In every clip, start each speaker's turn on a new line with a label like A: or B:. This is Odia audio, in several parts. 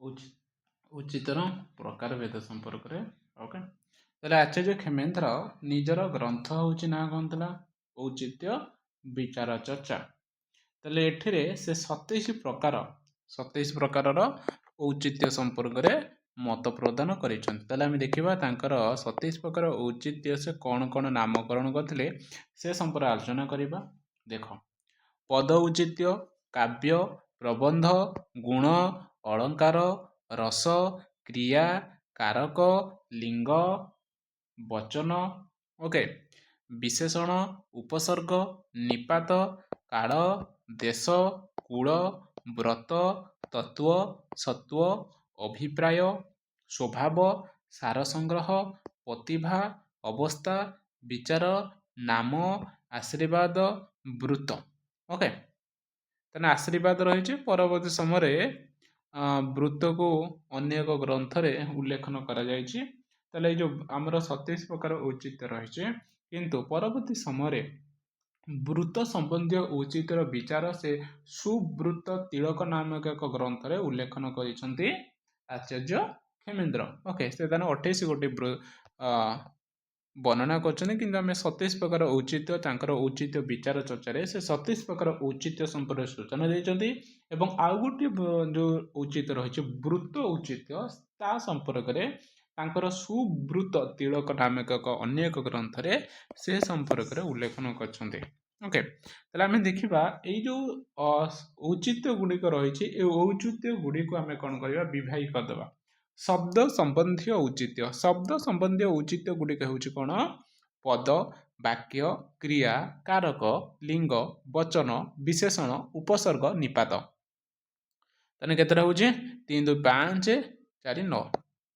A: ଔଚିତ୍ୟର ପ୍ରକାରଭେଦ ସମ୍ପର୍କରେ। ଓକେ, ତାହେଲେ ଆଚାର୍ଯ୍ୟ କ୍ଷେମେନ୍ଦ୍ର ନିଜର ଗ୍ରନ୍ଥ ହେଉଛି ନାଁ କ'ଣ ଥିଲା? ଔଚିତ୍ୟ ବିଚାର ଚର୍ଚ୍ଚା। ତାହେଲେ ଏଥିରେ ସେ 27 ପ୍ରକାରର ଔଚିତ୍ୟ ସମ୍ପର୍କରେ ମତ ପ୍ରଦାନ କରିଛନ୍ତି। ତାହେଲେ ଆମେ ଦେଖିବା, ତାଙ୍କର 27 ପ୍ରକାର ଔଚିତ୍ୟ ସେ କ'ଣ କ'ଣ ନାମକରଣ କରିଥିଲେ, ସେ ସମ୍ପର୍କରେ ଆଲୋଚନା କରିବା। ଦେଖ, ପଦ ଔଚିତ୍ୟ, କାବ୍ୟ, ପ୍ରବନ୍ଧ, ଗୁଣ, ଅଳଙ୍କାର, ରସ, କ୍ରିୟା, କାରକ, ଲିଙ୍ଗ, ବଚନ, ଓକେ, ବିଶେଷଣ, ଉପସର୍ଗ, ନିପାତ, କାଳ, ଦେଶ, କୁଳ, ବ୍ରତ, ତତ୍ତ୍ୱ, ସତ୍ତ୍ୱ, ଅଭିପ୍ରାୟ, ସ୍ୱଭାବ, ସାର ସଂଗ୍ରହ, ପ୍ରତିଭା, ଅବସ୍ଥା, ବିଚାର, ନାମ, ଆଶୀର୍ବାଦ, ବୃତ୍ତ। ଓକେ, ତାହେଲେ ଆଶୀର୍ବାଦ ରହିଛି। ପରବର୍ତ୍ତୀ ସମୟରେ ବୃତ୍ତକୁ ଅନ୍ୟ ଏକ ଗ୍ରନ୍ଥରେ ଉଲ୍ଲେଖନ କରାଯାଇଛି। ତାହେଲେ ଏଇ ଯେଉଁ ଆମର 27 ପ୍ରକାର ଔଚିତ୍ୟ ରହିଛି, କିନ୍ତୁ ପରବର୍ତ୍ତୀ ସମୟରେ ବୃତ୍ତ ସମ୍ବନ୍ଧୀୟ ଔଚିତ୍ୟର ବିଚାର ସେ ସୁବୃତ୍ତ ତିଳକ ନାମକ ଏକ ଗ୍ରନ୍ଥରେ ଉଲ୍ଲେଖନ କରିଛନ୍ତି ଆଚାର୍ଯ୍ୟ କ୍ଷେମେନ୍ଦ୍ର। ଓକେ, ସେ ତାହେଲେ 28 ଗୋଟି ବର୍ଣ୍ଣନା କରିଛନ୍ତି, କିନ୍ତୁ ଆମେ 27 ପ୍ରକାର ଔଚିତ୍ୟ, ତାଙ୍କର ଔଚିତ୍ୟ ବିଚାର ଚର୍ଚ୍ଚାରେ ସେ 27 ପ୍ରକାର ଔଚିତ୍ୟ ସମ୍ପର୍କରେ ସୂଚନା ଦେଇଛନ୍ତି ଏବଂ ଆଉ ଗୋଟିଏ ଯେଉଁ ଔଚିତ୍ୟ ରହିଛି, ବୃତ୍ତ ଔଚିତ୍ୟ, ତା ସମ୍ପର୍କରେ ତାଙ୍କର ସୁବୃତ୍ତ ତିଳକ ନାମକ ଏକ ଅନ୍ୟ ଏକ ଗ୍ରନ୍ଥରେ ସେ ସମ୍ପର୍କରେ ଉଲ୍ଲେଖନ କରିଛନ୍ତି। ଓକେ, ତାହେଲେ ଆମେ ଦେଖିବା, ଏଇ ଯେଉଁ ଔଚିତ୍ୟ ଗୁଡ଼ିକ ରହିଛି, ଏ ଔଚିତ୍ୟ ଗୁଡ଼ିକୁ ଆମେ କ'ଣ କରିବା? ବିଭାଗୀ କରିଦେବା। ଶବ୍ଦ ସମ୍ବନ୍ଧୀୟ ଔଚିତ୍ୟ। ଶବ୍ଦ ସମ୍ବନ୍ଧୀୟ ଔଚିତ୍ୟ ଗୁଡ଼ିକ ହେଉଛି କ'ଣ? ପଦ, ବାକ୍ୟ, କ୍ରିୟା, କାରକ, ଲିଙ୍ଗ, ବଚନ, ବିଶେଷଣ, ଉପସର୍ଗ, ନିପାତ। ତାହେଲେ କେତେଟା ହେଉଛି? ତିନି, ଦୁଇ, ପାଞ୍ଚ, ଚାରି, ନଅ।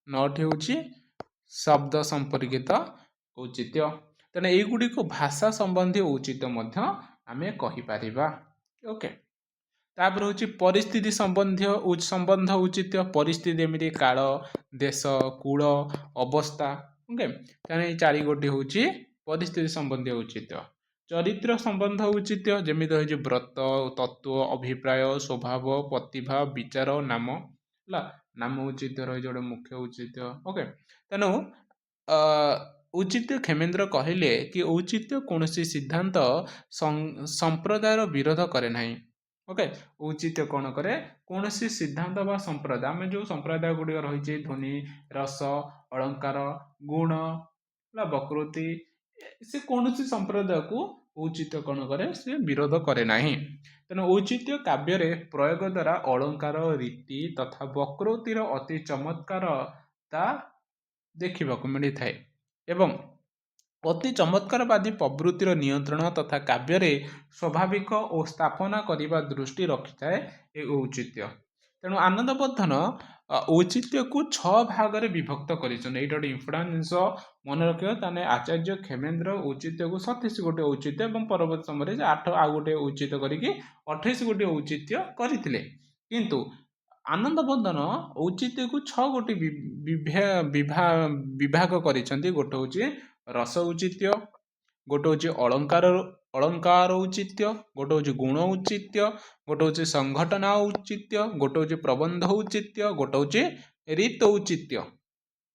A: ନଅଟି ହେଉଛି ଶବ୍ଦ ସମ୍ପର୍କିତ ଔଚିତ୍ୟ। ତେଣୁ ଏଇଗୁଡ଼ିକୁ ଭାଷା ସମ୍ବନ୍ଧୀୟ ଔଚିତ୍ୟ ମଧ୍ୟ ଆମେ କହିପାରିବା। ଓକେ, ତାପରେ ହେଉଛି ପରିସ୍ଥିତି ସମ୍ବନ୍ଧୀୟ ସମ୍ବନ୍ଧ ଔଚିତ୍ୟ। ପରିସ୍ଥିତି ଏମିତି କାଳ, ଦେଶ, କୁଳ, ଅବସ୍ଥା। ଓକେ, ତେଣୁ ଏଇ ଚାରି ଗୋଟି ହେଉଛି ପରିସ୍ଥିତି ସମ୍ବନ୍ଧୀୟ ଔଚିତ୍ୟ। ଚରିତ୍ର ସମ୍ବନ୍ଧ ଔଚିତ୍ୟ ଯେମିତି ରହିଛି ବ୍ରତ, ତତ୍ତ୍ୱ, ଅଭିପ୍ରାୟ, ସ୍ୱଭାବ, ପ୍ରତିଭା, ବିଚାର, ନାମ। ହେଲା, ନାମ ଔଚିତ୍ୟ ରହିଛି ଗୋଟେ ମୁଖ୍ୟ ଔଚିତ୍ୟ। ଓକେ, ତେଣୁ ଔଚିତ୍ୟ କ୍ଷେମେନ୍ଦ୍ର କହିଲେ କି ଔଚିତ୍ୟ କୌଣସି ସିଦ୍ଧାନ୍ତ ସମ୍ପ୍ରଦାୟର ବିରୋଧ କରେ ନାହିଁ। ଓକେ, ଔଚିତ୍ୟ କ'ଣ କରେ? କୌଣସି ସିଦ୍ଧାନ୍ତ ବା ସମ୍ପ୍ରଦାୟ, ଆମେ ଯେଉଁ ସମ୍ପ୍ରଦାୟ ଗୁଡ଼ିକ ରହିଛି, ଧ୍ୱନି, ରସ, ଅଳଙ୍କାର, ଗୁଣ, ହେଲା, ବକ୍ରୋକ୍ତି, ସେ କୌଣସି ସମ୍ପ୍ରଦାୟକୁ ଔଚିତ୍ୟ କ'ଣ କରେ? ସେ ବିରୋଧ କରେ ନାହିଁ। ତେଣୁ ଔଚିତ୍ୟ କାବ୍ୟରେ ପ୍ରୟୋଗ ଦ୍ୱାରା ଅଳଙ୍କାର, ରୀତି ତଥା ବକ୍ରୋକ୍ତିର ଅତି ଚମତ୍କାରତା ଦେଖିବାକୁ ମିଳିଥାଏ ଏବଂ ଅତି ଚମତ୍କାରବାଦୀ ପ୍ରବୃତ୍ତିର ନିୟନ୍ତ୍ରଣ ତଥା କାବ୍ୟରେ ସ୍ୱାଭାବିକ ଓ ସ୍ଥାପନା କରିବା ଦୃଷ୍ଟି ରଖିଥାଏ ଏ ଔଚିତ୍ୟ। ତେଣୁ ଆନନ୍ଦବର୍ଦ୍ଧନ ଔଚିତ୍ୟକୁ ଛଅ ଭାଗରେ ବିଭକ୍ତ କରିଛନ୍ତି। ଏଇଟା ଗୋଟେ ଇମ୍ପୋର୍ଟାଣ୍ଟ ଜିନିଷ ମନେ ରଖିବ। ତାହେଲେ ଆଚାର୍ଯ୍ୟ କ୍ଷେମେନ୍ଦ୍ର ଔଚିତ୍ୟକୁ 27 ଗୋଟି ଔଚିତ୍ୟ ଏବଂ ପରବର୍ତ୍ତୀ ସମୟରେ ସେ ଆଠ ଆଉ ଗୋଟେ ଔଚିତ୍ୟ କରିକି 28 ଗୋଟି ଔଚିତ୍ୟ କରିଥିଲେ। କିନ୍ତୁ ଆନନ୍ଦବର୍ଦ୍ଧନ ଔଚିତ୍ୟକୁ ଛଅ ଗୋଟି ବିଭାଗ କରିଛନ୍ତି। ଗୋଟେ ହେଉଛି ରସ ଔଚିତ୍ୟ, ଗୋଟେ ହେଉଛି ଅଳଙ୍କାର ଔଚିତ୍ୟ, ଗୋଟେ ହେଉଛି ଗୁଣ ଔଚିତ୍ୟ, ଗୋଟେ ହେଉଛି ସଂଘଟନା ଔଚିତ୍ୟ, ଗୋଟେ ହେଉଛି ପ୍ରବନ୍ଧ ଔଚିତ୍ୟ, ଗୋଟେ ହେଉଛି ରୀତ ଔଚିତ୍ୟ।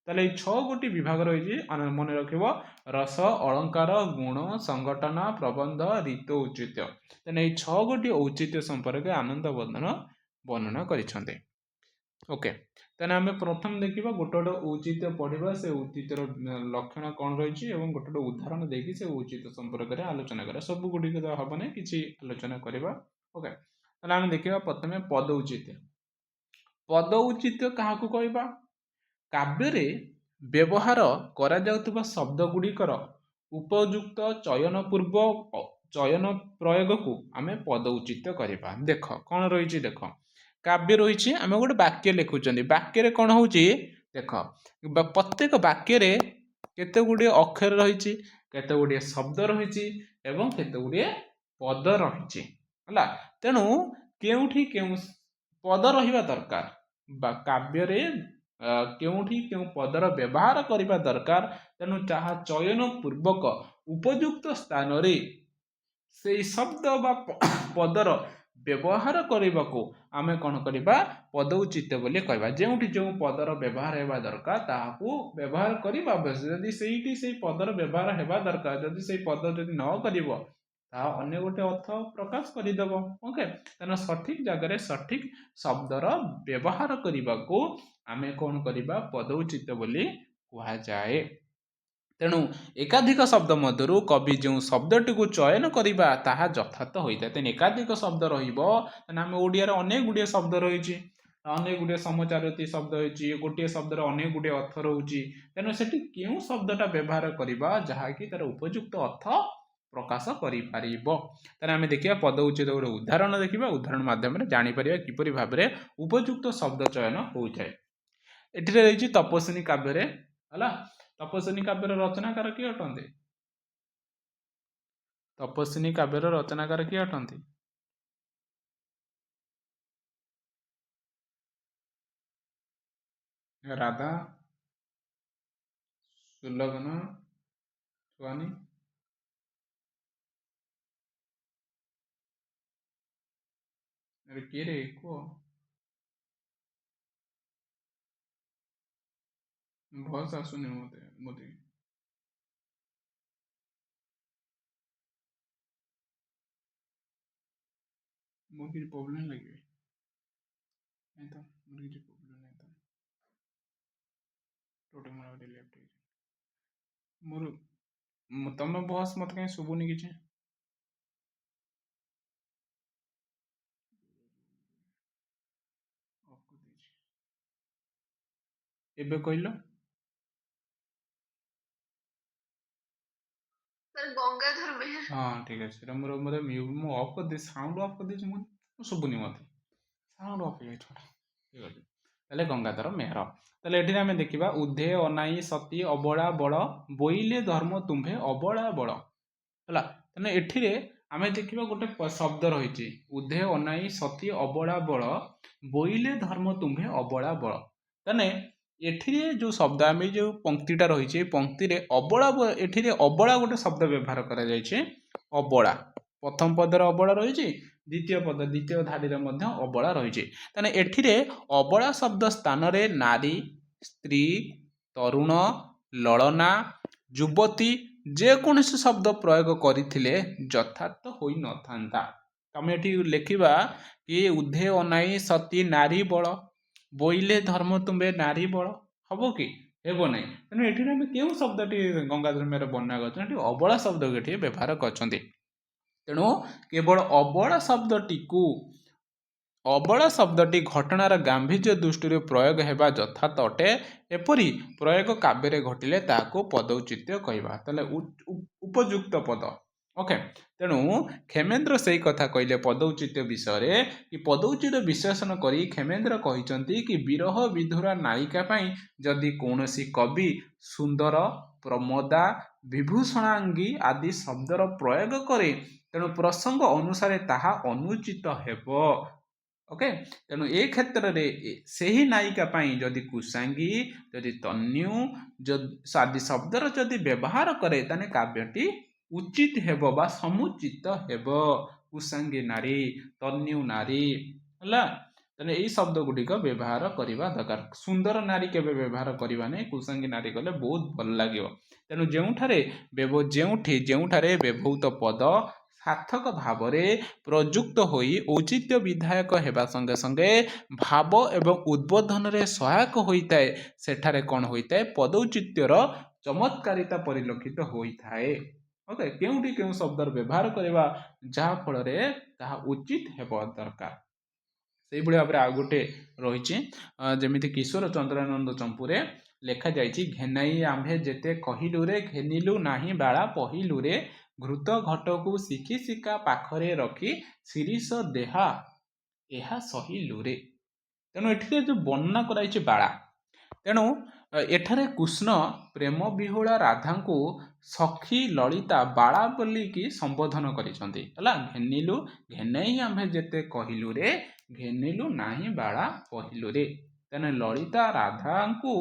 A: ତାହେଲେ ଏଇ ଛଅ ଗୋଟି ବିଭାଗ ରହିଛି, ମନେ ରଖିବ: ରସ, ଅଳଙ୍କାର, ଗୁଣ, ସଂଘଟନା, ପ୍ରବନ୍ଧ, ରୀତ ଔଚିତ୍ୟ। ତେଣୁ ଏଇ ଛଅ ଗୋଟି ଔଚିତ୍ୟ ସମ୍ପର୍କରେ ଆନନ୍ଦବର୍ଦ୍ଧନ ବର୍ଣ୍ଣନା କରିଛନ୍ତି। ଓକେ, ତାହେଲେ ଆମେ ପ୍ରଥମେ ଦେଖିବା, ଗୋଟେ ଗୋଟେ ଔଚିତ୍ୟ ପଢ଼ିବା, ସେ ଔଚିତ୍ୟର ଲକ୍ଷଣ କ'ଣ ରହିଛି ଏବଂ ଗୋଟେ ଗୋଟେ ଉଦାହରଣ ଦେଇକି ସେ ଔଚିତ୍ୟ ସମ୍ପର୍କରେ ଆଲୋଚନା କରିବା। ସବୁ ଗୁଡ଼ିକ ତ ହବନି, କିଛି ଆଲୋଚନା କରିବା। ଓକେ, ତାହେଲେ ଆମେ ଦେଖିବା ପ୍ରଥମେ ପଦ ଔଚିତ୍ୟ। ପଦ ଔଚିତ୍ୟ କାହାକୁ କହିବା? କାବ୍ୟରେ ବ୍ୟବହାର କରାଯାଉଥିବା ଶବ୍ଦ ଗୁଡ଼ିକର ଉପଯୁକ୍ତ ଚୟନ ପୂର୍ବ ଚୟନ ପ୍ରୟୋଗକୁ ଆମେ ପଦ ଔଚିତ୍ୟ କରିବା। ଦେଖ, କ'ଣ ରହିଛି? ଦେଖ, କାବ୍ୟ ରହିଛି, ଆମେ ଗୋଟେ ବାକ୍ୟ ଲେଖୁଛନ୍ତି। ବାକ୍ୟରେ କ'ଣ ହେଉଛି? ଦେଖ, ପ୍ରତ୍ୟେକ ବାକ୍ୟରେ କେତେ ଗୁଡ଼ିଏ ଅକ୍ଷର ରହିଛି, କେତେ ଗୁଡ଼ିଏ ଶବ୍ଦ ରହିଛି ଏବଂ କେତେ ଗୁଡ଼ିଏ ପଦ ରହିଛି। ହେଲା, ତେଣୁ କେଉଁଠି କେଉଁ ପଦ ରହିବା ଦରକାର ବା କାବ୍ୟରେ କେଉଁଠି କେଉଁ ପଦର ବ୍ୟବହାର କରିବା ଦରକାର, ତେଣୁ ତାହା ଚୟନ ପୂର୍ବକ ଉପଯୁକ୍ତ ସ୍ଥାନରେ ସେଇ ଶବ୍ଦ ବା ପଦର ବ୍ୟବହାର କରିବାକୁ ଆମେ କ'ଣ କରିବା? ପଦୌଚିତ୍ୟ ବୋଲି କହିବା। ଯେଉଁଠି ଯେଉଁ ପଦର ବ୍ୟବହାର ହେବା ଦରକାର ତାହାକୁ ବ୍ୟବହାର କରିବା ଆବଶ୍ୟକ। ଯଦି ସେଇଠି ସେଇ ପଦର ବ୍ୟବହାର ହେବା ଦରକାର, ଯଦି ସେଇ ପଦ ଯଦି ନ କରିବ, ତାହା ଅନ୍ୟ ଗୋଟେ ଅର୍ଥ ପ୍ରକାଶ କରିଦେବ। ଓକେ, ତେଣୁ ସଠିକ ଜାଗାରେ ସଠିକ ଶବ୍ଦର ବ୍ୟବହାର କରିବାକୁ ଆମେ କ'ଣ କରିବା? ପଦୌଚିତ୍ୟ ବୋଲି କୁହାଯାଏ। ତେଣୁ ଏକାଧିକ ଶବ୍ଦ ମଧ୍ୟରୁ କବି ଯେଉଁ ଶବ୍ଦଟିକୁ ଚୟନ କରିବା ତାହା ଯଥାର୍ଥ ହୋଇଥାଏ। ତେଣୁ ଏକାଧିକ ଶବ୍ଦ ରହିବ। ତେଣୁ ଆମେ ଓଡ଼ିଆରେ ଅନେକ ଗୁଡ଼ିଏ ଶବ୍ଦ ରହିଛି, ଅନେକ ଗୁଡ଼ିଏ ସମାଚାରତି ଶବ୍ଦ ହେଇଛି, ଗୋଟିଏ ଶବ୍ଦର ଅନେକ ଗୁଡ଼ିଏ ଅର୍ଥ ରହୁଛି। ତେଣୁ ସେଠି କେଉଁ ଶବ୍ଦଟା ବ୍ୟବହାର କରିବା ଯାହାକି ତାର ଉପଯୁକ୍ତ ଅର୍ଥ ପ୍ରକାଶ କରିପାରିବ? ତାହେଲେ ଆମେ ଦେଖିବା ପଦ ଉଚିତ ଗୋଟେ ଉଦାହରଣ ଦେଖିବା। ଉଦାହରଣ ମାଧ୍ୟମରେ ଜାଣିପାରିବା କିପରି ଭାବରେ ଉପଯୁକ୍ତ ଶବ୍ଦ ଚୟନ ହୋଇଥାଏ। ଏଠିରେ ରହିଛି ତପସ୍ୱିନୀ କାବ୍ୟରେ। ହେଲା, ତପସ୍ୱିନୀ କାବ୍ୟର ରଚନାକାର କିଏ ଅଟନ୍ତି? ତପସ୍ୱିନୀ କାବ୍ୟର ରଚନାକାର କିଏ ଅଟନ୍ତି? ରାଧା, ସୁଲଗ୍ନା, ସୁଆନୀ। ଆରେ କିଏ ରେ, କୁହ। ଭଏସ୍ ଆସୁନି ମୋତେ। ମୋର କିଛି ପ୍ରୋବ୍ଲେମ୍ ଲାଗିବେ ନାଇଁ ତ? ମୋର କିଛି ପ୍ରୋବ୍ଲେମ୍ ନାହିଁ ତ। ଟୋଟାଲ୍ ମୋର ଗୋଟେ ଲେଫ୍ଟ ହେଇଛି ମୋର। ତମ ଭଏସ୍ ମୋତେ କାହିଁ ଶୁଭୁନି କିଛି। ଅଫ୍ କରିଦେଇଛି। ଏବେ କହିଲ।
B: ସାର୍, ଗଙ୍ଗାଧର ମେହେର।
A: ହଁ, ଠିକ୍ ଅଛି। ସେଇଟା ମୋର ମୁଁ ଅଫ୍ କରିଦେଇଛି, ସାଉଣ୍ଡ ଅଫ୍ କରିଦେଇଛି। ମୁଁ ଶୁଭୁନି ମୋତେ, ସାଉଣ୍ଡ ଅଫ୍ ହେଇଯାଇଛି। ଠିକ୍ ଅଛି, ତାହେଲେ ଗଙ୍ଗାଧର ମେହର। ତାହେଲେ ଏଠିରେ ଆମେ ଦେଖିବା, ଉଧେ ଅନାଇ ସତୀ ଅବଳା ବଳ, ବୋଇଲେ ଧର୍ମ ତୁମ୍ଭେ ଅବଳା ବଳ। ହେଲା, ତେଣୁ ଏଠିରେ ଆମେ ଦେଖିବା ଗୋଟେ ଶବ୍ଦ ରହିଛି, ଉଧେ ଅନାଇ ସତୀ ଅବଳା ବଳ, ବୋଇଲେ ଧର୍ମ ତୁମ୍ଭେ ଅବଳା ବଳ। ତାହେଲେ ଏଠିରେ ଯେଉଁ ଶବ୍ଦ, ଆମେ ଯେଉଁ ପଙ୍କ୍ତିଟା ରହିଛି, ଏଇ ପଙ୍କ୍ତିରେ ଅବଳା, ଏଠିରେ ଅବଳା ଗୋଟେ ଶବ୍ଦ ବ୍ୟବହାର କରାଯାଇଛି। ଅବଳା ପ୍ରଥମ ପଦରେ ଅବଳା ରହିଛି, ଦ୍ୱିତୀୟ ପଦ ଦ୍ୱିତୀୟ ଧାଡ଼ିରେ ମଧ୍ୟ ଅବଳା ରହିଛି। ତାହେଲେ ଏଠିରେ ଅବଳା ଶବ୍ଦ ସ୍ଥାନରେ ନାରୀ, ସ୍ତ୍ରୀ, ତରୁଣ, ଲଳନା, ଯୁବତୀ ଯେକୌଣସି ଶବ୍ଦ ପ୍ରୟୋଗ କରିଥିଲେ ଯଥାର୍ଥ ହୋଇନଥାନ୍ତା। ତମେ ଏଠି ଲେଖିବା କି ଉଧେ ଅନାଇ ସତୀ ନାରୀ ବଳ, ବୋଇଲେ ଧର୍ମ ତୁମ୍ଭେ ନାରୀ ବଳ, ହବ କି? ହେବ ନାହିଁ। ତେଣୁ ଏଠିରେ ଆମେ କେଉଁ ଶବ୍ଦଟି ଗଙ୍ଗାଧର ମେହର ବର୍ଣ୍ଣନା କରିଛନ୍ତି? ଏଠି ଅବଳା ଶବ୍ଦକୁ ଏଠି ବ୍ୟବହାର କରିଛନ୍ତି। ତେଣୁ କେବଳ ଅବଳା ଶବ୍ଦଟିକୁ, ଅବଳା ଶବ୍ଦଟି ଘଟଣାର ଗାମ୍ଭୀର୍ଯ୍ୟ ଦୃଷ୍ଟିରୁ ପ୍ରୟୋଗ ହେବା ଯଥାର୍ଥ ଅଟେ। ଏପରି ପ୍ରୟୋଗ କାବ୍ୟରେ ଘଟିଲେ ତାହାକୁ ପଦୌଚିତ୍ୟ କହିବା। ତାହେଲେ ଉପଯୁକ୍ତ ପଦ। ଓକେ, ତେଣୁ କ୍ଷେମେନ୍ଦ୍ର ସେଇ କଥା କହିଲେ ପଦୌଚିତ୍ୟ ବିଷୟରେ କି ପଦୌଚିତ୍ୟ ବିଶ୍ଳେଷଣ କରି କ୍ଷେମେନ୍ଦ୍ର କହିଛନ୍ତି କି ବିରହ ବିଧୁରା ନାୟିକା ପାଇଁ ଯଦି କୌଣସି କବି ସୁନ୍ଦର, ପ୍ରମୋଦା, ବିଭୂଷଣାଙ୍ଗୀ ଆଦି ଶବ୍ଦର ପ୍ରୟୋଗ କରେ, ତେଣୁ ପ୍ରସଙ୍ଗ ଅନୁସାରେ ତାହା ଅନୁଚିତ ହେବ। ଓକେ, ତେଣୁ ଏ କ୍ଷେତ୍ରରେ ସେହି ନାୟିକା ପାଇଁ ଯଦି କୁଶାଙ୍ଗୀ, ଯଦି ତନ୍ୟୁ ଆଦି ଶବ୍ଦର ଯଦି ବ୍ୟବହାର କରେ, ତାହେଲେ କାବ୍ୟଟି ଉଚିତ ହେବ ବା ସମୁଚିତ ହେବ। କୁଶାଙ୍ଗୀ ନାରୀ, ତନ୍ୟୁ ନାରୀ, ହେଲା, ତାହେଲେ ଏଇ ଶବ୍ଦ ଗୁଡ଼ିକ ବ୍ୟବହାର କରିବା ଦରକାର। ସୁନ୍ଦର ନାରୀ କେବେ ବ୍ୟବହାର କରିବା ନାହିଁ। କୁଶାଙ୍ଗୀ ନାରୀ କଲେ ବହୁତ ଭଲ ଲାଗିବ। ତେଣୁ ଯେଉଁଠି ଯେଉଁଠାରେ ବ୍ୟବହୃତ ପଦ ସାର୍ଥକ ଭାବରେ ପ୍ରଯୁକ୍ତ ହୋଇ ଔଚିତ୍ୟ ବିଧାୟକ ହେବା ସଙ୍ଗେ ସଙ୍ଗେ ଭାବ ଏବଂ ଉଦ୍ବୋଧନରେ ସହାୟକ ହୋଇଥାଏ, ସେଠାରେ କ'ଣ ହୋଇଥାଏ? ପଦୌଚିତ୍ୟର ଚମତ୍କାରିତା ପରିଲକ୍ଷିତ ହୋଇଥାଏ। ଓକେ, କେଉଁଠି କେଉଁ ଶବ୍ଦର ବ୍ୟବହାର କରିବା ଯାହାଫଳରେ ତାହା ଉଚିତ ହେବ ଦରକାର। ସେଇଭଳି ଭାବରେ ଆଉ ଗୋଟେ ରହିଛି, ଯେମିତି କିଶୋର ଚନ୍ଦ୍ରାନନ୍ଦ ଚମ୍ପୁରେ ଲେଖାଯାଇଛି, ଘେନାଇ ଆମ୍ଭେ ଯେତେ କହିଲୁରେ, ଘେନିଲୁ ନାହିଁ ବାଳା ପହିଲୁରେ, ଘୃତ ଘଟକୁ ଶିଖି ଶିକା ପାଖରେ ରଖି ଶିରୀଷ ଦେହା ଏହା ସହିଲୁରେ। ତେଣୁ ଏଠିରେ ଯେଉଁ ବର୍ଣ୍ଣନା କରାଯାଇଛି ବାଳା, ତେଣୁ ଏଠାରେ କୃଷ୍ଣ ପ୍ରେମ ବିହୁଳା ରାଧାଙ୍କୁ ସଖୀ ଲଳିତା ବାଳା ବୋଲିକି ସମ୍ବୋଧନ କରିଛନ୍ତି। ହେଲା, ଘେନିଲୁ, ଘେନେଇ ଆମ୍ଭେ ଯେତେ କହିଲୁରେ, ଘେନିଲୁ ନାହିଁ ବାଳା ପହିଲୁରେ। ତେଣୁ ଲଳିତା ରାଧାଙ୍କୁ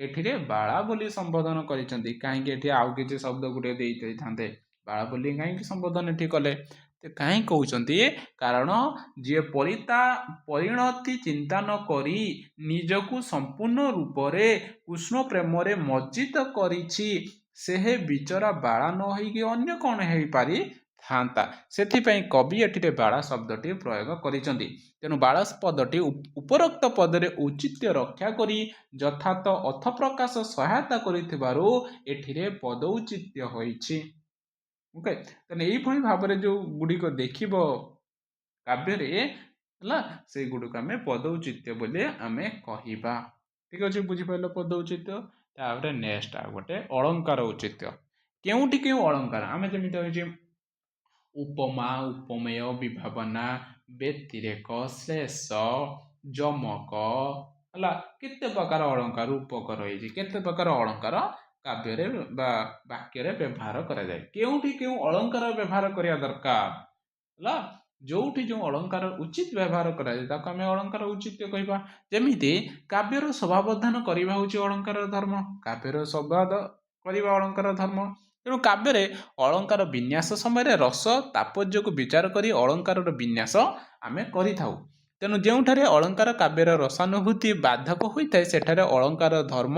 A: ଏଠିରେ ବାଳା ବୋଲି ସମ୍ବୋଧନ କରିଛନ୍ତି। କାହିଁକି ଏଠି ଆଉ କିଛି ଶବ୍ଦ ଗୁଡ଼ିଏ ଦେଇଥାନ୍ତେ, ବାଳା ବୋଲି କାହିଁକି ସମ୍ବୋଧନ ଏଠି କଲେ? କାହିଁ କହୁଛନ୍ତି? କାରଣ ଯିଏ ପରିଣତି ଚିନ୍ତା ନ କରି ନିଜକୁ ସମ୍ପୂର୍ଣ୍ଣ ରୂପରେ କୃଷ୍ଣ ପ୍ରେମରେ ମଜ୍ଜିତ କରିଛି, ସେ ବିଚରା ବାଳା ନ ହେଇକି ଅନ୍ୟ କ'ଣ ହେଇପାରିଥାନ୍ତା? ସେଥିପାଇଁ କବି ଏଠିରେ ବାଳା ଶବ୍ଦଟି ପ୍ରୟୋଗ କରିଛନ୍ତି। ତେଣୁ ବାଳା ପଦଟି ଉପରୋକ୍ତ ପଦରେ ଔଚିତ୍ୟ ରକ୍ଷା କରି ଯଥାର୍ଥ ଅର୍ଥ ପ୍ରକାଶ ସହାୟତା କରିଥିବାରୁ ଏଠିରେ ପଦୌଚିତ୍ୟ ହୋଇଛି। ଓକେ, ତାହେଲେ ଏଇଭଳି ଭାବରେ ଯେଉଁ ଗୁଡ଼ିକ ଦେଖିବ କାବ୍ୟରେ, ହେଲା, ସେଇଗୁଡ଼ିକୁ ଆମେ ପଦୌଚିତ୍ୟ ବୋଲି ଆମେ କହିବା। ଠିକ ଅଛି, ବୁଝିପାରିଲ ପଦୌଚିତ୍ୟ? ତାପରେ ନେକ୍ସଟ ଆଉ ଗୋଟେ ଅଳଙ୍କାର ଔଚିତ୍ୟ। କେଉଁଠି କେଉଁ ଅଳଙ୍କାର ଆମେ ଯେମିତି ରହିଛି ଉପମା, ଉପମେୟ, ବିଭାବନା, ବ୍ୟତିରେକ, ଶ୍ଲେଷ, ଯମକ, ହେଲା, କେତେ ପ୍ରକାର ଅଳଙ୍କାର, ରୂପକ ରହିଛି, କେତେ ପ୍ରକାର ଅଳଙ୍କାର କାବ୍ୟରେ ବା ବାକ୍ୟରେ ବ୍ୟବହାର କରାଯାଏ। କେଉଁଠି କେଉଁ ଅଳଙ୍କାର ବ୍ୟବହାର କରିବା ଦରକାର, ହେଲା, ଯୋଉଠି ଯେଉଁ ଅଳଙ୍କାର ଉଚିତ ବ୍ୟବହାର କରାଯାଏ, ତାକୁ ଆମେ ଅଳଙ୍କାର ଔଚିତ୍ୟ କହିବା। ଯେମିତି କାବ୍ୟର ଶୋଭାବର୍ଦ୍ଧନ କରିବା ହେଉଛି ଅଳଙ୍କାର ଧର୍ମ। କାବ୍ୟର ଶୋଭା କରିବା ଅଳଙ୍କାର ଧର୍ମ। ତେଣୁ କାବ୍ୟରେ ଅଳଙ୍କାର ବିନ୍ୟାସ ସମୟରେ ରସ ତାତ୍ପର୍ଯ୍ୟକୁ ବିଚାର କରି ଅଳଙ୍କାରର ବିନ୍ୟାସ ଆମେ କରିଥାଉ। ତେଣୁ ଯେଉଁଠାରେ ଅଳଙ୍କାର କାବ୍ୟର ରସାନୁଭୂତି ବାଧକ ହୋଇଥାଏ, ସେଠାରେ ଅଳଙ୍କାର ଧର୍ମ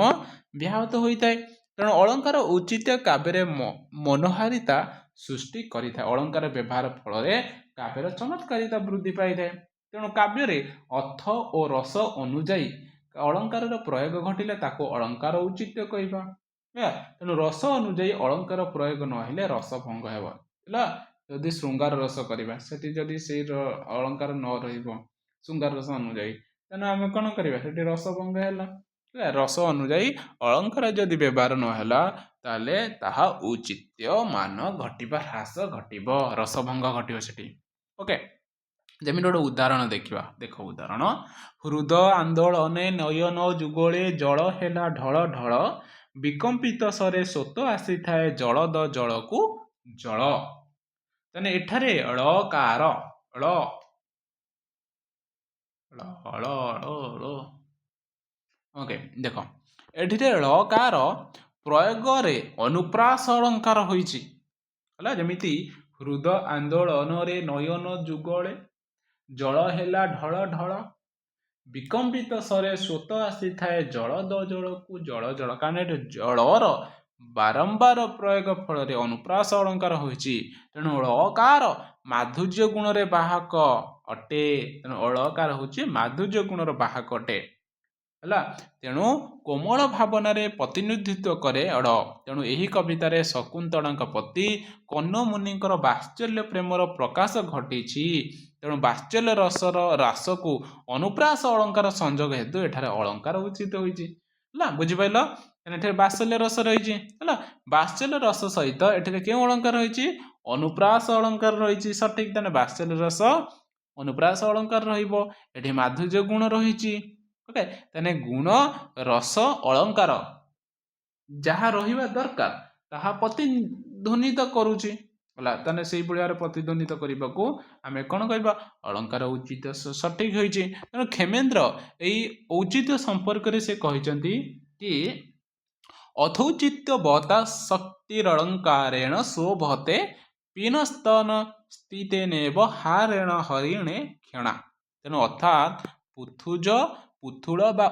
A: ବ୍ୟାହତ ହୋଇଥାଏ। ତେଣୁ ଅଳଙ୍କାର ଔଚିତ୍ୟ କାବ୍ୟରେ ମନୋହାରିତା ସୃଷ୍ଟି କରିଥାଏ। ଅଳଙ୍କାର ବ୍ୟବହାର ଫଳରେ କାବ୍ୟର ଚମତ୍କାରିତା ବୃଦ୍ଧି ପାଇଥାଏ। ତେଣୁ କାବ୍ୟରେ ଅର୍ଥ ଓ ରସ ଅନୁଯାୟୀ ଅଳଙ୍କାରର ପ୍ରୟୋଗ ଘଟିଲେ ତାକୁ ଅଳଙ୍କାର ଔଚିତ୍ୟ କହିବା, ହେଲା। ତେଣୁ ରସ ଅନୁଯାୟୀ ଅଳଙ୍କାର ପ୍ରୟୋଗ ନହେଲେ ରସ ଭଙ୍ଗ ହେବ, ହେଲା। ଯଦି ଶୃଙ୍ଗାର ରସ କରିବା, ସେଠି ଯଦି ସେଇ ଅଳଙ୍କାର ନ ରହିବ ଶୃଙ୍ଗାର ରସ ଅନୁଯାୟୀ, ତେଣୁ ଆମେ କ'ଣ କରିବା? ସେଠି ରସ ଭଙ୍ଗ ହେଲା, ହେଲା। ରସ ଅନୁଯାୟୀ ଅଳଙ୍କାର ଯଦି ବ୍ୟବହାର ନହେଲା, ତାହେଲେ ତାହା ଔଚିତ୍ୟ ମାନ ଘଟିବା ହ୍ରାସ ଘଟିବ, ରସଭଙ୍ଗ ଘଟିବ ସେଠି। ଓକେ, ଯେମିତି ଗୋଟେ ଉଦାହରଣ ଦେଖିବା। ଦେଖ ଉଦାହରଣ, ହୃଦ ଆନ୍ଦୋଳନେ ନୟନ ଯୁଗଳେ ଜଳ ହେଲା ଢଳ ଢଳ, ବିକମ୍ପିତ ଶରେ ସ୍ରୋତ ଆସିଥାଏ ଜଳଦ ଜଳକୁ ଜଳ। ତାହେଲେ ଏଠାରେ ଳକାର ଳ ଳ ଳ ଳ ଳ। ଓକେ, ଦେଖ, ଏଠିରେ ଳକାର ପ୍ରୟୋଗରେ ଅନୁପ୍ରାସ ଅଳଙ୍କାର ହୋଇଛି, ହେଲା। ଯେମିତି ହୃଦ ଆନ୍ଦୋଳନରେ ନୟନ ଯୁଗଳେ ଜଳ ହେଲା ଢଳ ଢଳ, ବିକମ୍ପିତ ଶରେ ସ୍ରୋତ ଆସିଥାଏ ଜଳଦ ଜଳକୁ ଜଳ ଜଳ। କାରଣ ଏଠି ଜଳର ବାରମ୍ବାର ପ୍ରୟୋଗ ଫଳରେ ଅନୁପ୍ରାସ ଅଳଙ୍କାର ହୋଇଛି। ତେଣୁ ଳକାର ମାଧୁର୍ଯ୍ୟ ଗୁଣରେ ବାହକ ଅଟେ। ତେଣୁ ଅଳକାର ହେଉଛି ମାଧୁର୍ଯ୍ୟ ଗୁଣର ବାହକ ଅଟେ, ହେଲା। ତେଣୁ କୋମଳ ଭାବନାରେ ପ୍ରତିନିଧିତ୍ୱ କରେ ଳ। ତେଣୁ ଏହି କବିତାରେ ଶକୁନ୍ତଳାଙ୍କ ପ୍ରତି କଣ୍ୱମୁନିଙ୍କର ବାତ୍ସଲ୍ୟ ପ୍ରେମର ପ୍ରକାଶ ଘଟିଛି। ତେଣୁ ବାତ୍ସଲ୍ୟ ରସର ରାସକୁ ଅନୁପ୍ରାସ ଅଳଙ୍କାର ସଂଯୋଗ ହେତୁ ଏଠାରେ ଅଳଙ୍କାର ଉଚିତ ହୋଇଛି, ହେଲା। ବୁଝିପାରିଲ? ତେଣୁ ଏଠାରେ ବାତ୍ସଲ୍ୟ ରସ ରହିଛି, ହେଲା। ବାତ୍ସଲ୍ୟ ରସ ସହିତ ଏଠାରେ କେଉଁ ଅଳଙ୍କାର ରହିଛି? ଅନୁପ୍ରାସ ଅଳଙ୍କାର ରହିଛି, ସଠିକ। ତେଣୁ ବାତ୍ସଲ୍ୟ ରସ ଅନୁପ୍ରାସ ଅଳଙ୍କାର ରହିବ। ଏଠି ମାଧୁର୍ଯ୍ୟ ଗୁଣ ରହିଛି। ଓକେ, ତାହେଲେ ଗୁଣ, ରସ, ଅଳଙ୍କାର ଯାହା ରହିବା ଦରକାର, ତାହା ପ୍ରତିଧ୍ୱନିତ କରୁଛି, ହେଲା। ତାହେଲେ ସେଇଭଳି ଭାବରେ ପ୍ରତିଧ୍ୱନିତ କରିବାକୁ ଆମେ କ'ଣ କହିବା? ଅଳଙ୍କାର ଔଚିତ୍ୟ ସଠିକ ହୋଇଛି। ତେଣୁ କ୍ଷେମେନ୍ଦ୍ର ଏଇ ଔଚିତ୍ୟ ସମ୍ପର୍କରେ ସେ କହିଛନ୍ତି କି ଅଥୌଚିତ୍ୟ ବତା ଶକ୍ତିରଳଙ୍କାରେଣ ଶୋଭତେ ପୀନସ୍ତନ ସ୍ଥିତେନେବ ହାରେଣ ହରିଣେ କ୍ଷଣା। ତେଣୁ ଅର୍ଥାତ୍ ପୃଥୁଜ ପୃଥୁଳ ବା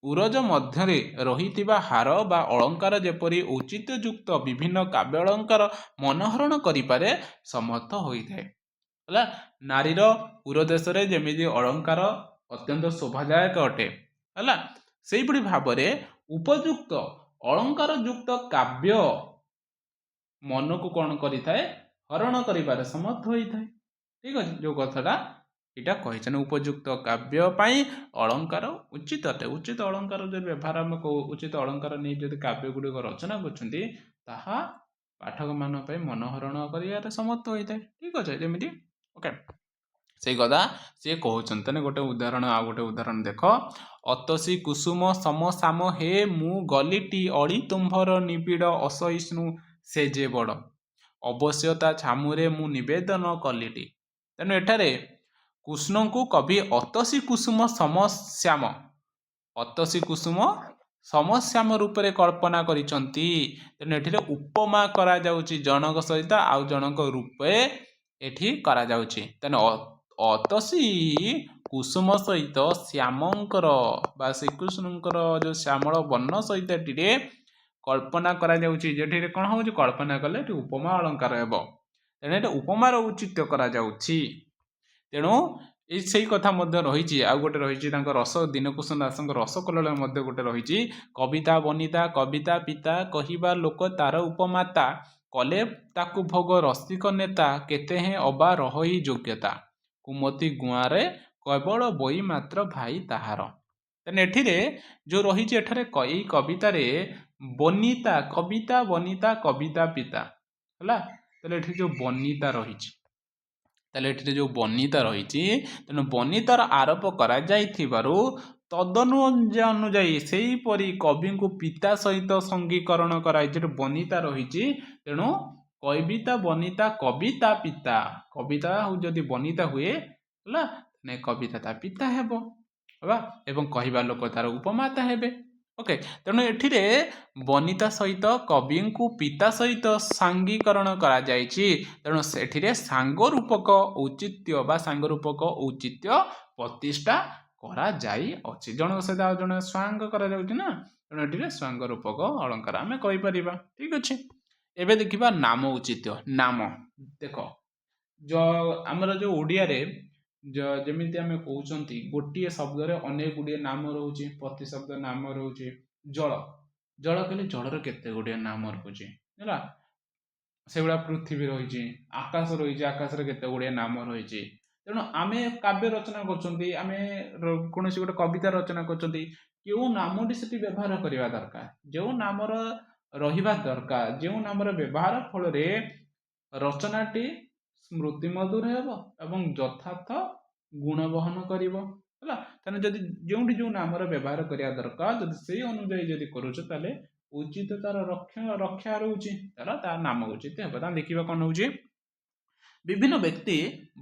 A: ଉରଜ ମଧ୍ୟରେ ରହିଥିବା ହାର ବା ଅଳଙ୍କାର ଯେପରି ଔଚିତ୍ୟଯୁକ୍ତ ବିଭିନ୍ନ କାବ୍ୟ ଅଳଙ୍କାର ମନୋହରଣ କରିପାରେ ସମର୍ଥ ହୋଇଥାଏ, ହେଲା। ନାରୀର ଉରଦେଶରେ ଯେମିତି ଅଳଙ୍କାର ଅତ୍ୟନ୍ତ ଶୋଭାଦାୟକ ଅଟେ, ହେଲା, ସେଇଭଳି ଭାବରେ ଉପଯୁକ୍ତ ଅଳଙ୍କାର ଯୁକ୍ତ କାବ୍ୟ ମନକୁ କ'ଣ କରିଥାଏ? ହରଣ କରିବାରେ ସମର୍ଥ ହୋଇଥାଏ। ଠିକ ଅଛି, ଯୋଉ କଥାଟା ଏଇଟା କହିଛନ୍ତି, ଉପଯୁକ୍ତ କାବ୍ୟ ପାଇଁ ଅଳଙ୍କାର ଉଚିତ ଅଟେ। ଉଚିତ ଅଳଙ୍କାର ଯଦି ବ୍ୟବହାର ଆମେ ଉଚିତ ଅଳଙ୍କାର ନେଇ ଯଦି କାବ୍ୟ ଗୁଡ଼ିକ ରଚନା କରୁଛନ୍ତି, ତାହା ପାଠକମାନଙ୍କ ପାଇଁ ମନୋହରଣ କରିବାରେ ସମର୍ଥ ହୋଇଥାଏ। ଠିକ ଅଛି, ଯେମିତି ଓକେ, ସେଇ କଥା ସିଏ କହୁଛନ୍ତି। ତାହେଲେ ଗୋଟେ ଉଦାହରଣ, ଆଉ ଗୋଟେ ଉଦାହରଣ ଦେଖ। ଅତସୀ କୁସୁମ ସମସାମ ହେ ମୁଁ ଗଲିଟି ଅଳି ତୁମ୍ଭର ନିବିଡ଼ ଅସହିଷ୍ଣୁ ସେ ଯେ ବଡ଼, ଅବଶ୍ୟ ତା ଛାମୁରେ ମୁଁ ନିବେଦନ କଲିଟି। ତେଣୁ ଏଠାରେ କୃଷ୍ଣଙ୍କୁ କବି ଅତସୀ କୁସୁମ ସମସ୍ୟାମ, ଅତସୀ କୁସୁମ ସମସ୍ୟାମ ରୂପରେ କଳ୍ପନା କରିଛନ୍ତି। ତେଣୁ ଏଠିରେ ଉପମା କରାଯାଉଛି ଜଣଙ୍କ ସହିତ ଆଉ ଜଣଙ୍କ ରୂପେ। ଏଠି କରାଯାଉଛି। ତେଣୁ ଅତସୀ କୁସୁମ ସହିତ ଶ୍ୟାମଙ୍କର ବା ଶ୍ରୀକୃଷ୍ଣଙ୍କର ଯେଉଁ ଶ୍ୟାମଳ ବର୍ଣ୍ଣ ସହିତ ଏଠିରେ କଳ୍ପନା କରାଯାଉଛି। ଯେଠିରେ କ'ଣ ହେଉଛି? କଳ୍ପନା କଲେ ଏଠି ଉପମା ଅଳଙ୍କାର ହେବ। ତେଣୁ ଏଠି ଉପମାର ଔଚିତ୍ୟ କରାଯାଉଛି। ତେଣୁ ଏଇ ସେଇ କଥା ମଧ୍ୟ ରହିଛି। ଆଉ ଗୋଟେ ରହିଛି ତାଙ୍କ ରସ, ଦୀନକୃଷ୍ଣ ଦାସଙ୍କ ରସକଲ୍ଲୋଳରେ ମଧ୍ୟ ଗୋଟେ ରହିଛି। କବିତା ବନିତା କବିତା ପିତା କହିବା ଲୋକ ତାର ଉପମାତା, କଲେ ତାକୁ ଭୋଗ ରସିକ ନେତା, କେତେ ହେଁ ଅବା ରହଇ ଯୋଗ୍ୟତା, କୁମତି ଗୁଆଁରେ କେବଳ ବଇ ମାତ୍ର ଭାଇ ତାହାର। ତେଣୁ ଏଠିରେ ଯେଉଁ ରହିଛି, ଏଠାରେ ଏଇ କବିତାରେ ବନିତା, କବିତା ବନିତା କବିତା ପିତା ହେଲା। ତାହେଲେ ଏଠି ଯେଉଁ ବନିତା ରହିଛି, ତାହେଲେ ଏଠିରେ ଯେଉଁ ବନିତା ରହିଛି, ତେଣୁ ବନିତାର ଆରୋପ କରାଯାଇଥିବାରୁ ତଦନୁଯାୟୀ ସେହିପରି କବିଙ୍କୁ ପିତା ସହିତ ସଙ୍ଗୀକରଣ କରାଯାଇଛି। ଏଠି ବନିତା ରହିଛି, ତେଣୁ କବିତା ବନିତା କବିତା ପିତା, କବିତା ହଉ ଯଦି ବନିତା ହୁଏ ହେଲା, କବିତା ତା ପିତା ହେବ ହେବା ଏବଂ କହିବା ଲୋକ ତାର ଉପମାତା ହେବେ। ଓକେ, ତେଣୁ ଏଠିରେ ବନିତା ସହିତ କବିଙ୍କୁ ପିତା ସହିତ ସାଙ୍ଗୀକରଣ କରାଯାଇଛି। ତେଣୁ ସେଠିରେ ସାଙ୍ଗ ରୂପକ ଔଚିତ୍ୟ ବା ସାଙ୍ଗ ରୂପକ ଔଚିତ୍ୟ ପ୍ରତିଷ୍ଠା କରାଯାଇଅଛି। ଜଣଙ୍କ ସହିତ ଆଉ ଜଣେ ସ୍ୱାଙ୍ଗ କରାଯାଉଛି ନା, ତେଣୁ ଏଠିରେ ସ୍ୱାଙ୍ଗ ରୂପକ ଅଳଙ୍କାର ଆମେ କହିପାରିବା। ଠିକ ଅଛି, ଏବେ ଦେଖିବା ନାମ ଔଚିତ୍ୟ। ନାମ ଦେଖ, ଆମର ଯେଉଁ ଓଡ଼ିଆରେ ଯେମିତି ଆମେ କହୁଛନ୍ତି, ଗୋଟିଏ ଶବ୍ଦରେ ଅନେକ ଗୁଡ଼ିଏ ନାମ ରହୁଛି, ପ୍ରତିଶବ୍ଦ ନାମ ରହୁଛି। ଜଳ, ଜଳ କହିଲେ ଜଳର କେତେ ଗୁଡ଼ିଏ ନାମ ରହୁଛି ହେଲା। ସେଭଳିଆ ପୃଥିବୀ ରହିଛି, ଆକାଶ ରହିଛି, ଆକାଶରେ କେତେ ଗୁଡ଼ିଏ ନାମ ରହିଛି। ତେଣୁ ଆମେ କାବ୍ୟ ରଚନା କରୁଛନ୍ତି, ଆମେ କୌଣସି ଗୋଟେ କବିତା ରଚନା କରୁଛନ୍ତି, କେଉଁ ନାମଟି ସେଠି ବ୍ୟବହାର କରିବା ଦରକାର, ଯେଉଁ ନାମର ରହିବା ଦରକାର, ଯେଉଁ ନାମର ବ୍ୟବହାର ଫଳରେ ରଚନାଟି ସ୍ମୃତିମଧୁର ହେବ ଏବଂ ଯଥାର୍ଥ ଗୁଣ ବହନ କରିବ ହେଲା। ତେଣୁ ଯଦି ଯେଉଁଠି ଯେଉଁ ନାମର ବ୍ୟବହାର କରିବା ଦରକାର, ଯଦି ସେଇ ଅନୁଯାୟୀ ଯଦି କରୁଛ, ତାହେଲେ ଉଚିତ ତାର ରକ୍ଷା ରହୁଛି ତାର, ତା ନାମ ଉଚିତ ହେବ। ତାହେଲେ ଦେଖିବା କ'ଣ ହେଉଛି। ବିଭିନ୍ନ ବ୍ୟକ୍ତି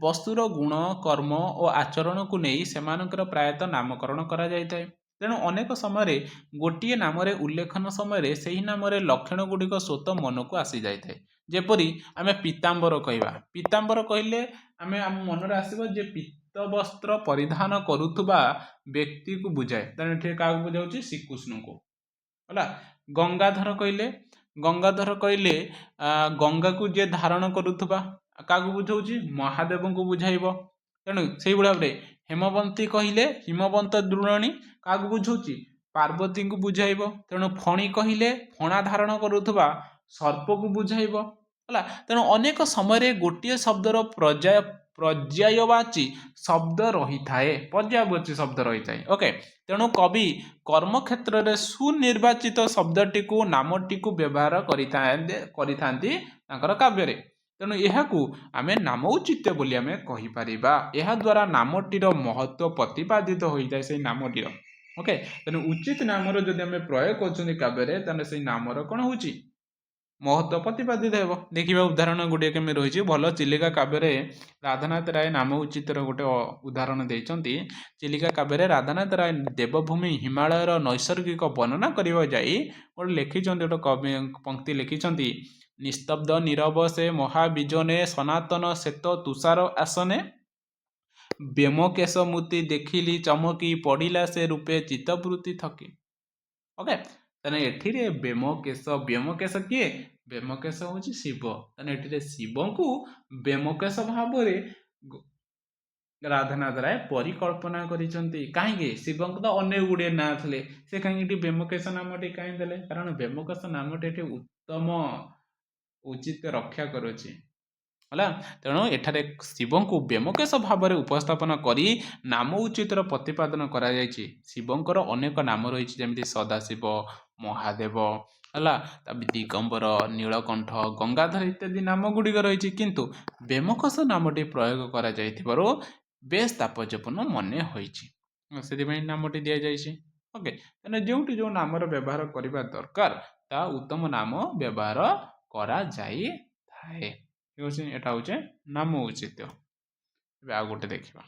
A: ବସ୍ତୁର ଗୁଣ, କର୍ମ ଓ ଆଚରଣକୁ ନେଇ ସେମାନଙ୍କର ପ୍ରାୟତଃ ନାମକରଣ କରାଯାଇଥାଏ। ତେଣୁ ଅନେକ ସମୟରେ ଗୋଟିଏ ନାମରେ ଉଲ୍ଲେଖନ ସମୟରେ ସେହି ନାମରେ ଲକ୍ଷଣ ଗୁଡ଼ିକ ସ୍ୱତଃ ମନକୁ ଆସିଯାଇଥାଏ। ଯେପରି ଆମେ ପୀତାମ୍ବର କହିବା। ପୀତାମ୍ବର କହିଲେ ଆମେ ଆମ ମନରେ ଆସିବ ଯେ ପୀତ ବସ୍ତ୍ର ପରିଧାନ କରୁଥିବା ବ୍ୟକ୍ତିକୁ ବୁଝାଏ। ତେଣୁ ଏଠି କାହାକୁ ବୁଝାଉଛି? ଶ୍ରୀକୃଷ୍ଣଙ୍କୁ ହେଲା। ଗଙ୍ଗାଧର କହିଲେ ଗଙ୍ଗାକୁ ଯିଏ ଧାରଣ କରୁଥିବା, କାହାକୁ ବୁଝାଉଛି? ମହାଦେବଙ୍କୁ ବୁଝାଇବ। ତେଣୁ ସେଇଭଳି ଭାବରେ ହେମବନ୍ତୀ କହିଲେ, ହିମବନ୍ତ ଦ୍ରୋଣୀ କାହାକୁ ବୁଝାଉଛି? ପାର୍ବତୀଙ୍କୁ ବୁଝାଇବ। ତେଣୁ ଫଣୀ କହିଲେ ଫଣା ଧାରଣ କରୁଥିବା ସର୍ପକୁ ବୁଝାଇବ ହେଲା। ତେଣୁ ଅନେକ ସମୟରେ ଗୋଟିଏ ଶବ୍ଦର ପର୍ଯ୍ୟାୟବାଚୀ ଶବ୍ଦ ରହିଥାଏ, ପର୍ଯ୍ୟାୟବାଚୀ ଶବ୍ଦ ରହିଥାଏ। ଓକେ, ତେଣୁ କବି କର୍ମକ୍ଷେତ୍ରରେ ସୁନିର୍ବାଚିତ ଶବ୍ଦଟିକୁ, ନାମଟିକୁ ବ୍ୟବହାର କରିଥାନ୍ତି ତାଙ୍କର କାବ୍ୟରେ। ତେଣୁ ଏହାକୁ ଆମେ ନାମ ଔଚିତ୍ୟ ବୋଲି ଆମେ କହିପାରିବା। ଏହାଦ୍ୱାରା ନାମଟିର ମହତ୍ଵ ପ୍ରତିପାଦିତ ହୋଇଥାଏ ସେଇ ନାମଟିର। ଓକେ, ତେଣୁ ଉଚିତ ନାମର ଯଦି ଆମେ ପ୍ରୟୋଗ କରୁଛନ୍ତି କାବ୍ୟରେ, ତାହେଲେ ସେଇ ନାମର କ'ଣ ହେଉଛି? ମହତ୍ଵ ପ୍ରତିପାଦିତ ହେବ। ଦେଖିବା ଉଦାହରଣ ଗୁଡ଼ିଏ କେମିତି ରହିଛି ଭଲ। ଚିଲିକା କାବ୍ୟରେ ରାଧାନାଥ ରାୟ ନାମ ଔଚିତ୍ୟର ଗୋଟେ ଉଦାହରଣ ଦେଇଛନ୍ତି। ଚିଲିକା କାବ୍ୟରେ ରାଧାନାଥ ରାୟ ଦେବଭୂମି ହିମାଳୟର ନୈସର୍ଗିକ ବର୍ଣ୍ଣନା କରିବାକୁ ଯାଇ ଗୋଟେ ଲେଖିଛନ୍ତି, ଗୋଟେ କବି ପଙ୍କ୍ତି ଲେଖିଛନ୍ତି। ନିସ୍ତବ୍ଧ ନୀରବ ସେ ମହାବିଜନେ, ସନାତନ ଶ୍ଵେତ ତୁଷାର ଆସନେ, ବ୍ୟୋମକେଶ ମୂର୍ତ୍ତି ଦେଖିଲି ଚମକି ପଡ଼ିଲା ସେ ରୂପେ ଚିତ୍ତବୃତ୍ତି ଥକି। ଓକେ, ତାହେଲେ ଏଠିରେ ବ୍ୟୋମକେଶ, ବ୍ୟୋମକେଶ କିଏ? ବ୍ୟୋମକେଶ ହେଉଛି ଶିବ। ତାହେଲେ ଏଠିରେ ଶିବଙ୍କୁ ବ୍ୟୋମକେଶ ଭାବରେ ରାଧାନାଥ ରାୟ ପରିକଳ୍ପନା କରିଛନ୍ତି। କାହିଁକି? ଶିବଙ୍କ ତ ଅନେକ ଗୁଡ଼ିଏ ନାଁ ଥିଲେ, ସେ କାହିଁକି ଏଠି ବ୍ୟୋମକେଶ ନାମଟି କାହିଁ ଦେଲେ? କାରଣ ବ୍ୟୋମକେଶ ନାମଟି ଏଠି ଉତ୍ତମ ଉଚିତ ରକ୍ଷା କରୁଛି ହେଲା। ତେଣୁ ଏଠାରେ ଶିବଙ୍କୁ ବ୍ୟୋମକେଶ ଭାବରେ ଉପସ୍ଥାପନ କରି ନାମ ଔଚିତ୍ୟର ପ୍ରତିପାଦନ କରାଯାଇଛି। ଶିବଙ୍କର ଅନେକ ନାମ ରହିଛି, ଯେମିତି ସଦାଶିବ, ମହାଦେବ ହେଲା, ତା ଦିଗମ୍ବର, ନୀଳକଣ୍ଠ, ଗଙ୍ଗାଧର ଇତ୍ୟାଦି ନାମ ଗୁଡ଼ିକ ରହିଛି। କିନ୍ତୁ ବ୍ୟୋମକେଶ ନାମଟି ପ୍ରୟୋଗ କରାଯାଇଥିବାରୁ ବେଶ ତାତ୍ପର୍ଯ୍ୟପୂର୍ଣ୍ଣ ମନେ ହୋଇଛି, ସେଥିପାଇଁ ନାମଟି ଦିଆଯାଇଛି। ଓକେ, ତେଣୁ ଯେଉଁଠି ଯେଉଁ ନାମର ବ୍ୟବହାର କରିବା ଦରକାର, ତା ଉତ୍ତମ ନାମ ବ୍ୟବହାର କରାଯାଇଥାଏ। ଠିକ ଅଛି, ଏଟା ହେଉଛି ନାମ ଔଚିତ୍ୟ। ଏବେ ଆଉ ଗୋଟେ ଦେଖିବା।